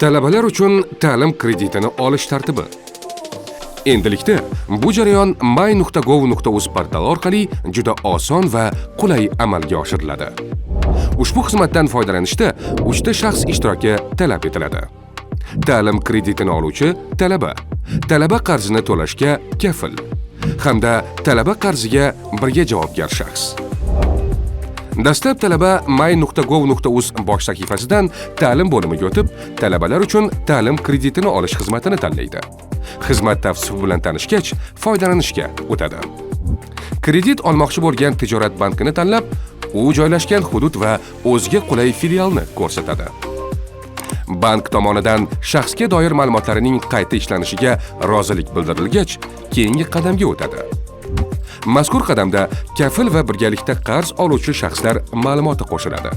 Talabalar uchun ta'lim kreditini olish tartibi. Endilikda bu jarayon my.gov.uz portali orqali juda oson va qulay amalga oshiriladi. Ushbu xizmatdan foydalanishda 3 ta shaxs ishtiroki talab etiladi. Ta'lim kreditini oluvchi talaba, talaba qarzini to'lashga kafil hamda talaba qarziga birga javobgar shaxs. Dastlab talaba my.gov.uz bosh sahifasidan ta'lim bo'limiga o'tib, talabalar uchun ta'lim kreditini olish xizmatini tanlaydi. Xizmat tavsifi bilan tanishgach, foydalanishga o'tadi. Kredit olmoqchi bo'lgan tijorat bankini tanlab, u joylashgan hudud va o'ziga qulay filialni ko'rsatadi. Bank tomonidan shaxsga doir ma'lumotlarining qayta ishlanishiga rozilik bildirilgach, keyingi qadamga o'tadi. Mazkur qadamda kafil va birgalikda qarz oluvchi shaxslar ma'lumoti qo'shiladi.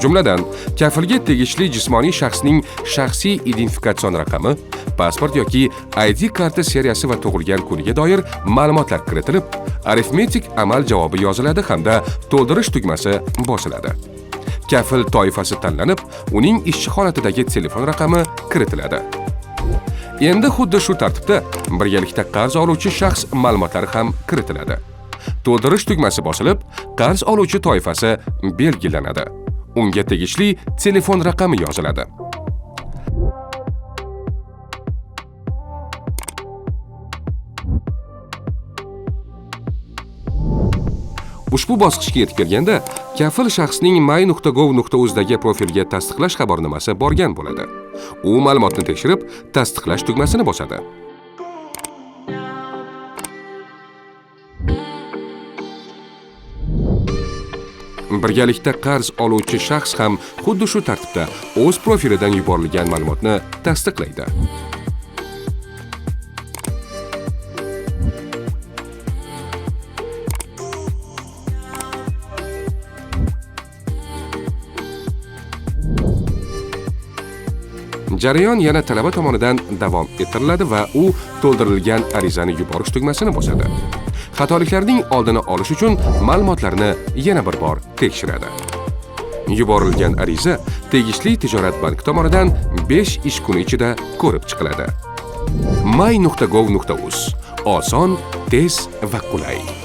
Jumladan, kafilga tegishli jismoniy shaxsning shaxsiy identifikatsion raqami, pasport yoki ID karta seriyasi va tug'ilgan kuniga doir ma'lumotlar kiritilib, arifmetik amal javobi yoziladi hamda to'ldirish tugmasi bosiladi. Kafil toifasi tanlanib, uning ishchi holatidagi telefon raqami kiritiladi. Endi xuddi shu tartibda birgalikda qarz oluvchi shaxs ma'lumotlari ham kiritiladi. To'ldirish tugmasi bosilib, qarz oluvchi toifasi belgilanadi. Unga tegishli telefon raqami yoziladi. Ushbu bosqichga yetib kelganda, kafil shaxsning my.gov.uzdagi profilga tasdiqlash xabarnomasi borgan bo'ladi. U ma'lumotni tekshirib, tasdiqlash tugmasini bosadi. Birgalikda qarz oluvchi shaxs ham xuddi shu tartibda o'z profilidan yuborilgan ma'lumotni tasdiqlaydi. Jarayon yana talaba tomonidan davom ettiriladi va u to'ldirilgan arizani yuborish tugmasini bosadi. Xatoliklarning oldini olish uchun ma'lumotlarni yana bir bor tekshiradi. Yuborilgan ariza tegishli tijorat banki tomonidan 5 ish kuni ichida ko'rib chiqiladi. my.gov.uz oson, tez va qulay.